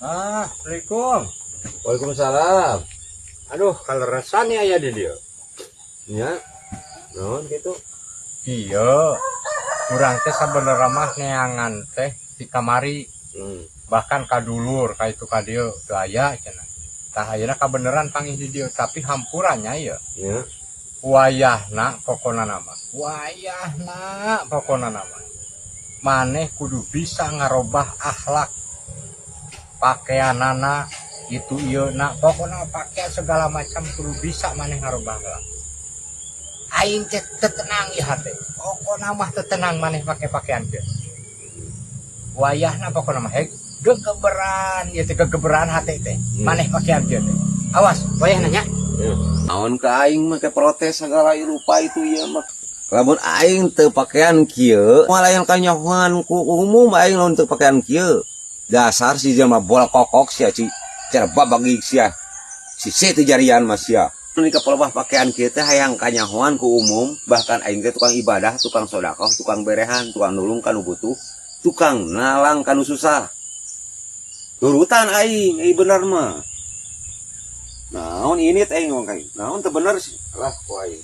Ah, Assalamualaikum. Waalaikumsalam. Aduh, kaleresan ya aya di dieu. Nya. Naon gitu? Iya. Urang teh sabenerna mah neangan teh di kamari, bahkan ka dulur ka itu ka dieu teu aya cenah. Tah, ayeuna kabeneran panggih di dieu, tapi hampura nya ieu. Wayahna pokona nama. Wayahna pokona nama. Maneh kudu bisa ngarobah akhlak, pakaianana itu ieu na, pokona pakaian segala macam kudu bisa maneh ngarobah akhlak. Aing teh teu tenang ieu hate. Pokona mah teu tenang maneh pake pakaian teh. Wayahna pokona mah heg gegeberan ieu teh, gegeberan hate teh. Maneh pakaian kieu teh. Awas wayahna nya. Naon ka aing mah ke protes segala rupa itu ieu mah. Lamun aing teu pakaian kieu, moal aya kanyahoan ku umum aing lamun teu pakaian kieu. Dasar si jelema bola kokok sia ci. Cara babagi sia. Si teu jarian mah sia. Ini kapalabah pakaian kieu teh hayang kanyahoan ku umum, bahkan aing teh tukang ibadah, tukang sodakoh, tukang berehan, tukang nulung kanu butuh, tukang nalang kanu susah. Turutan aing, eh bener mah. Naon ini teh aing ngomong kayak, naon teu bener sih. Lah ku aing.